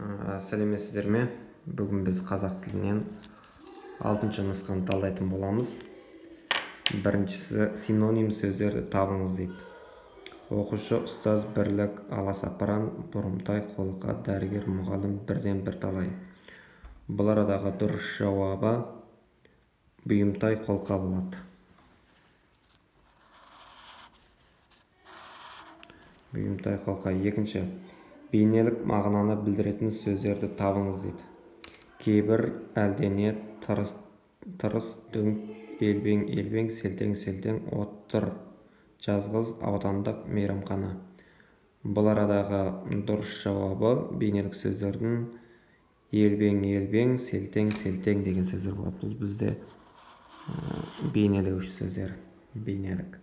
Сәлеметсіздер ме? Бүгін біз қазақ тілінен 6-шы нұсқаны талдайтын боламыз. Біріншісі синоним сөздерді табыңыз дейді. Оқушы, ұстаз, бірлік, аласапыран, бұрымтай, қолқа, дәрігер, мұғалім, бірден бір талай. Бұл арадағы дұрыс жауабы бұйымтай, қолқа болады. Бұйымтай, қолқа. Екінші, бейнелік мағынаны білдіретін сөздерді табыңыз дейді. Кейбір, әлдене, тырыс, тырыс, дөңк, елбең, елбең, селтең, селтең, оттыр, жазғыз, аудандық, мейрамхана. Бұл арадағы дұрыс жауабы бейнелік сөздердің елбең, елбең, селтең, селтең деген сөздер болады. Бұл бізде бейнелеуші сөздер, бейнелік.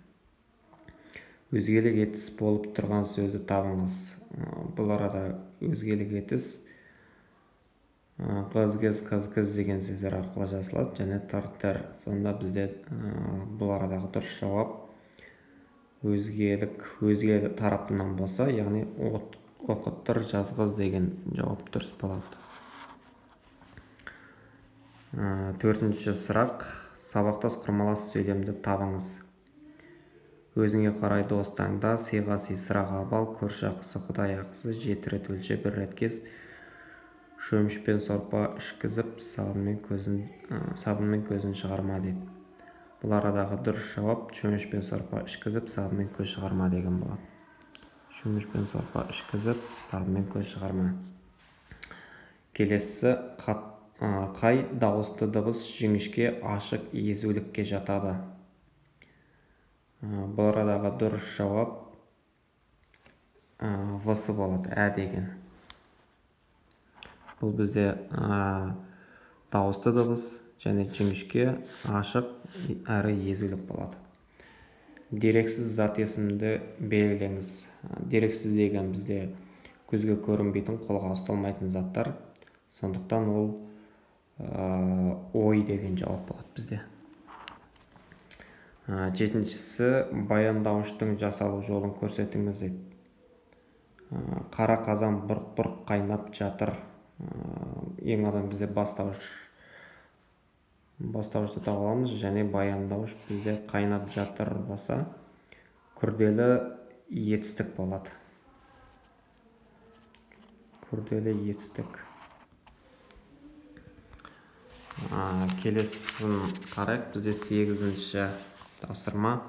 Өзгелік етіс болып тұрған сөзді табыңыз. Бұл арада өзгелік етіс қыз-кіз, қыз-кіз деген сөздер арқылы жасалады және тыр-тыр. Сонда бізде бұл арадағы дұрыс жауап өзгелік, өзге тарапынан болса, яғни оқыттыр, жазғыз деген жауап дұрыс болады. Төртінші сұрақ, сабақтас құрмалас сөйлемді табыңыз. Өзіңе қарай дос таңда, сыйға сый сыраға бал, көрші ақысы құдай ақысы, жеті рет өлше бір рет кес, шөмішпен сорпа ішкізіп, сабынмен көзін шығарма дейді. Бұл арадағы дұрыс жауап шөмішпен сорпа ішкізіп, сабынмен көз шығарма деген болады. Шөмішпен сорпа ішкізіп, сабынмен көз шығарма. Келесі, қай дауысты дыбыс жіңішке ашық езулікке жатады? Бұл арадағы дұрыс жауап В-сы болады, ә деген. Бұл бізде дауысты дыбыс және жіңішке ашық әрі езулік болады. Дерексіз зат есімді белгілеңіз. Дерексіз деген бізде көзге көрінбейтін, қолға ұсталмайтын заттар. Сондықтан ол ой деген жауап болады бізде. Жетіншісі, баяндауыштың жасалу жолын көрсетіңіз дейді. Қара қазан бұрқ-бұрқ қайнап жатыр. Ең алдымен бізде бастауышты таба аламыз және баяндауыш бізде қайнап жатыр болса, күрделі етістік болады. Күрделі етістік. Келесін қарайық. Бізде 8-ші тапсырма.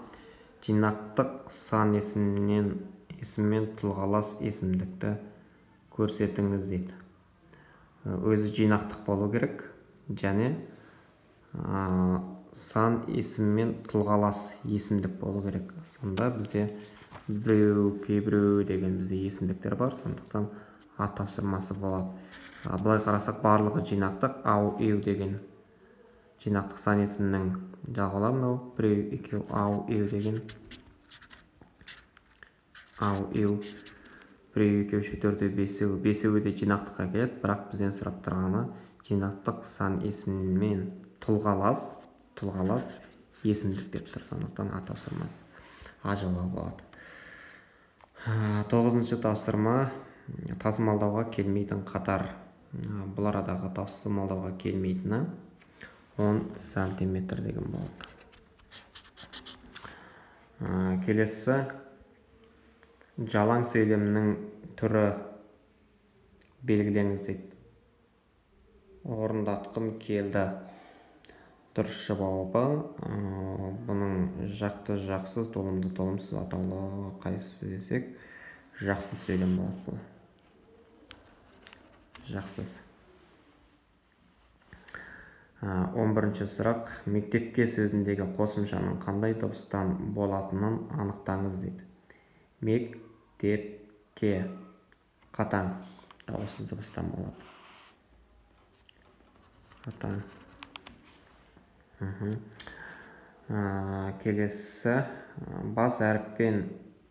Жинақтық сан есіммен тұлғалас есімдікті көрсетіңіз дейді. Өзі жинақтық болу керек және сан есіммен тұлғалас есімдік болу керек. Сонда бізде біреу, кейбіреу деген бізде есімдіктер бар, сондықтан А тапсырмасы болады. Былай қарасақ, барлығы жинақтық, ау, еу деген жинақтық сан есімнің жалғаулары мынау. Біреу, екеу, ау, еу деген. Ау, еу. Біреу, екеу, үшеу, төртеу, бесеу. Бесеуі де жинақтыққа келеді, бірақ бізден сұрап тұрғаны жинақтық сан есіммен тұлғалас есімдік деп тұр. Сондықтан А тапсырмасы А жауабы болады. 9-шы тапсырма, тасымалдауға келмейтін қатар. Бұл арадағы тасымалдауға келмейтіні 10 сантиметр деген болады. Келесі, жалаң сөйлемнің түрі белгілеңіз дейді. Орындатқым келді. Дұрыс жауабы бұның жақты, жақсыз, толымды, толымсыз, атаулы қайсысы десек, жақсыз сөйлем болады бұл. Жақсыз. 11-ші сұрақ, мектепке сөзіндегі қосымшаның қандай дыбыстан болатынын анықтаңыз дейді. Мектепке қатаң дауыссыз дыбыстан болады. Қатаң. Келесі, бас әріппен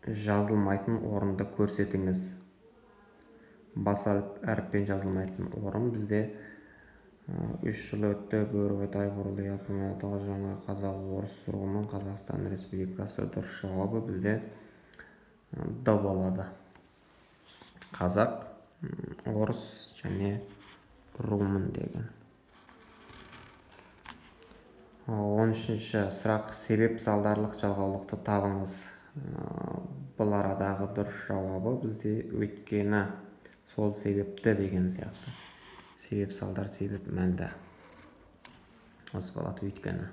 жазылмайтын орынды көрсетіңіз. Бас әріппен жазылмайтын орын бізде 3 жыл өтті, Бөрібай, Бұрылы, Япония, Жаңа Қазақ, Орыс, Румын, Қазақстан Республикасы. Дұрыс жауабы бізде Д болады. Қазақ, орыс және румын деген. 13-ші сұрақ. Себеп салдарлық жалғаулықты табыңыз. Бұл арадағы дұрыс жауабы бізде өйткені, сол себепті деген сияқты. Себеп салдар, себеп мәнді. Осы болады өйткені.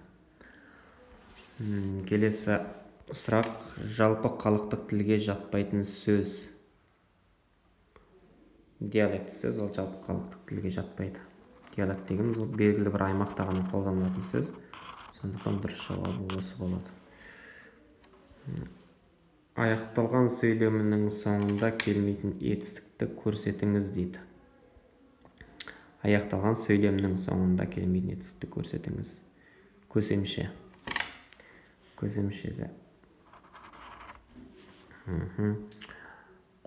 Келесі сұрақ. Жалпы халықтық тілге жатпайтын сөз. Диалект сөз, ол жалпы халықтық тілге жатпайды. Диалект дегеніміз ол белгілі бір аймақта ғана қолданылатын сөз. Сондықтан дұрыс жауабы осы болады. Аяқталған сөйлемінің соңында келмейтін етістікті көрсетіңіз дейді. Аяқталған сөйлемнің соңында келмейтін етістікті көрсетіңіз. Көсемше. Көсемшеде.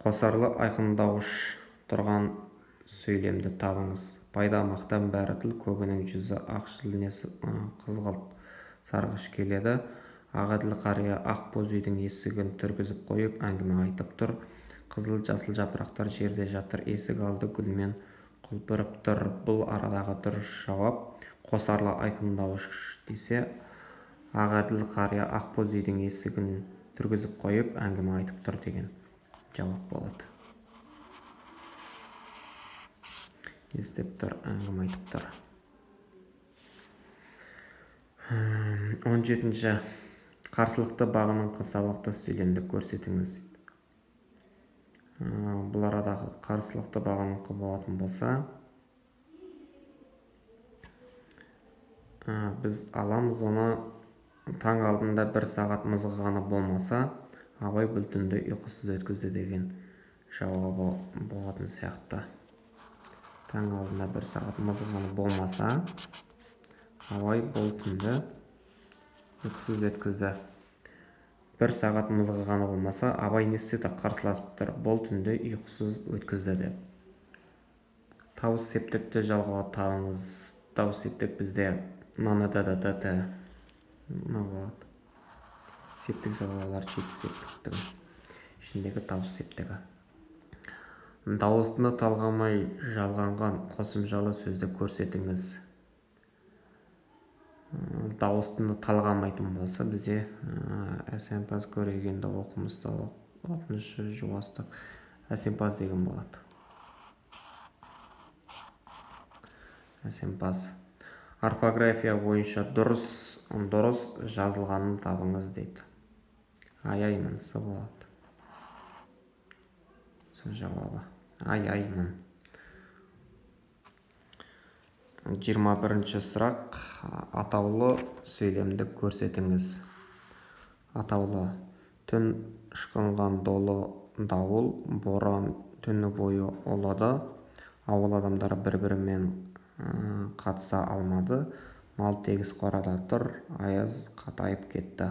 Қосарлы айқындауыш тұрған сөйлемді табыңыз. Пайда мақтан бәрі тіл, көбінің жүзі ақшыл не қызғылт сарғыш келеді. Ағаділ қария ақ боз үйдің есігін түргізіп қойып әңгіме айтып тұр. Қызыл жасыл жапырақтар жерде жатыр, есік алды гүлмен құлпырып тұр. Бұл арадағы дұрыс жауап қосарлы айқындауыш десе, Ағаділ қария ақ боз үйдің есігін түргізіп қойып әңгіме айтып тұр деген жауап болады. Естіп тұр, әңгіме айтып тұр. 17-ші. Қарсылықты бағыныңқы сабақты сөйлемді көрсетіңіз. Бұл арадағы қарсылықты бағыныңқы болатын болса, біз аламыз оны таң алдында бір сағат мызғығаны болмаса, Абай бұл түнді ұйқысыз өткізді деген жауабы болатын сияқты. Таң алдында бір сағат мызғығаны болмаса, Абай бұл түнді ұйқысыз өткізді. Бір сағат мызғығаны болмаса, Абай не істеді? Қарсыласып тұр. Бұл түнді ұйқысыз өткізді деп. Табыс септікті жалғауға табыңыз. Табыс септік бізде н, д, д, т, т. Мынау болады. Септік жалғаулар жеті септіктің ішіндегі табыс септігі. Дауыстыны талғамай жалғанған қосымшалы сөзді көрсетіңіз. Дауыстыны талғамайтын болса, бізде әсемпаз, көрегенді, оқымысты, оқынышы, жуастық, әсемпаз деген болады. Әсемпаз. Орфография бойынша дұрыс жазылғанын табыңыз дейді. Аяймын, сы болады. Сөз жауабы. Аяймын. 21-ші сұрақ. Атаулы сөйлемді көрсетіңіз. Атаулы. Түн ышқынған долы дауыл, боран түні бойы ұлыды. Ауыл адамдары бір-бірімен қатыса алмады. Мал тегіс қорада тұр, аяз қатайып кетті.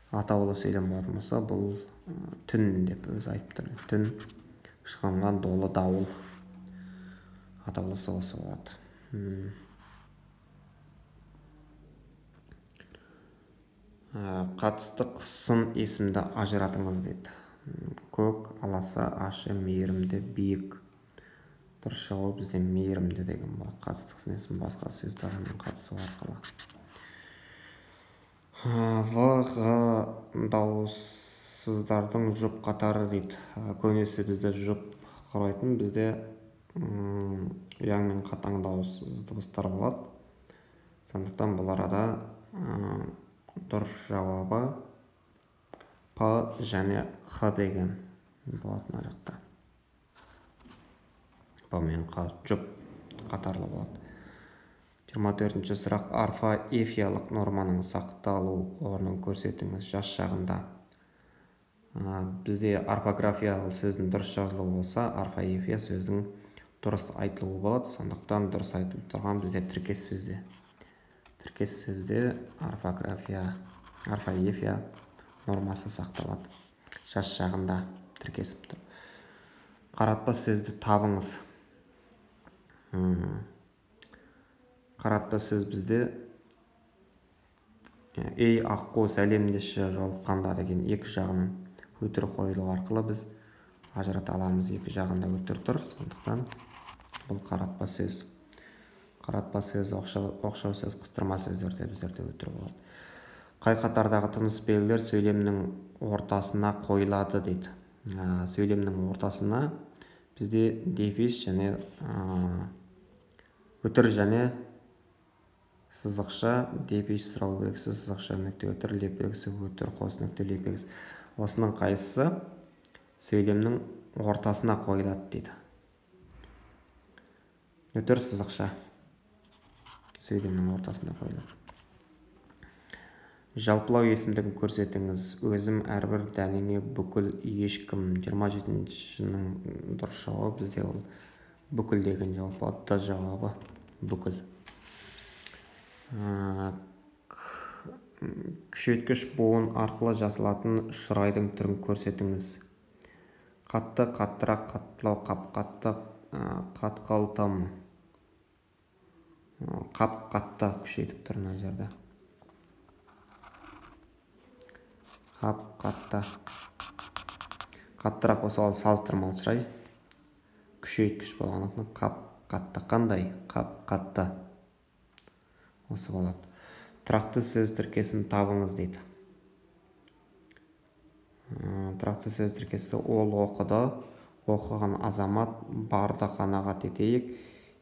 Атаулы сөйлем болатын болса, бұл түн деп өзі айтып тұр. Түн ышқынған долы дауыл. Атаулысы осы болады. Қатыстық сын есімді ажыратыңыз дейді. Көк, аласа, ашы, мейірімді, биік. Дұрыс жауап бізде мейірімді деген болады. Қатыстық сын есім басқа сөздермен қатысу арқылы. В, Ғ дауыссыздардың жұп қатары дейді. Көбінесе бізде жұп құрайтын бізде ұяң мен қатаң дауыссыз дыбыстар болады. Сондықтан бұл арада дұрыс жауабы П және Х деген болады мына жақта. П мен Х жұп қатарлы болады. 24-ші сұрақ. Орфоэпиялық норманың сақталу орнын көрсетіңіз жас шағында. Бізде орфография сөздің дұрыс жазылуы болса, орфоэпия сөздің дұрыс айтылуы болады. Сондықтан дұрыс айтылып тұрған бізде тіркес сөзде. Тіркес сөзде орфография, орфоэпия нормасы сақталады. Жас шағында тіркесіп тұр. Қаратпа сөзді табыңыз. Қаратпа сөз бізде ей аққу сәлемдеші жолыққанда деген екі жағынан өтір қойылу арқылы біз ажырата аламыз. Екі жағында өтір тұр, сондықтан Бұл қаратпа сөз. Қаратпа сөз, оқшау сөз, қыстырма сөздерде біздерде үтір болады. Қай қатардағы тыныс белгілер сөйлемнің ортасына қойылады дейді. Сөйлемнің ортасына бізде дефис және үтір және сызықша, дефис сұрау белгісі, сызықша, нүкте, үтір, леп белгісі, үтір, қос нүкте, леп белгісі. Осының қайсысы сөйлемнің ортасына қойылады дейді. Үтір, сызықша сөйлемнің ортасына қойылады. Жалпылау есімдігін көрсетіңіз. Өзім, әрбір, дәнеңе, бүкіл, ешкім. 27-шінің дұрыс жауабы бізде ол бүкіл деген жауап болады. Д жауабы бүкіл. Күшейткіш буын арқылы жасалатын шырайдың түрін көрсетіңіз. Қатты, қаттырақ, қаттылау, қап-қатты, қатқылтым. Қап-қатты күшейтіп тұр мына жерде. Қап-қатты. Қаттырақ болса ол салыстырмалы шырай. Күшейткіш болғандықтан қап-қатты. Қандай? Қап-қатты. Осы болады. Тұрақты сөз тіркесін табыңыз дейді. Тұрақты сөз тіркесі ол оқыды, оқыған азамат, барды қанағат етейік,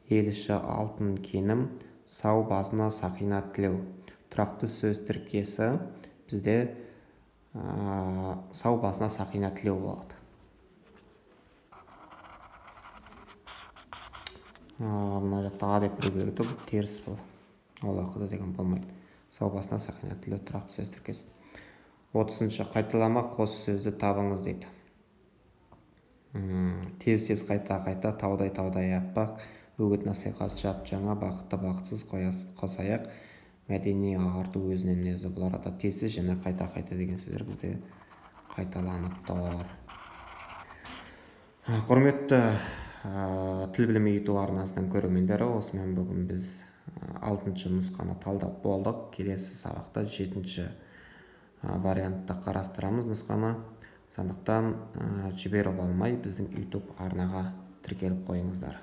ел іші алтын кенім, сау басына сақина тілеу. Тұрақты сөз тіркесі бізде сау басына сақина тілеу болады. Мына жақта А деп біреу белгілі, бұл теріс бұл. Ол оқыды деген болмайды. Сау басына сақина тілеу тұрақты сөз тіркесі. 30-шы қайталама қос сөзді табыңыз дейді. Тез-тез, қайта-қайта, таудай-таудай аппақ, үгіт насихат, жап-жаңа, бақытты, бақытсыз, қосаяқ, мәдени ағарту өзінен өзі. Бұл арада тез-тез және қайта-қайта деген сөздер бізде қайталанып тұр. Құрметті Тіл білімі YouTube арнасының көрермендері, осымен бүгін біз 6-шы нұсқаны талдап болдық. Келесі сабақта 7-ші вариантта қарастырамыз нұсқаны. Сондықтан жіберіп алмай біздің YouTube арнаға тіркеліп қойыңыздар.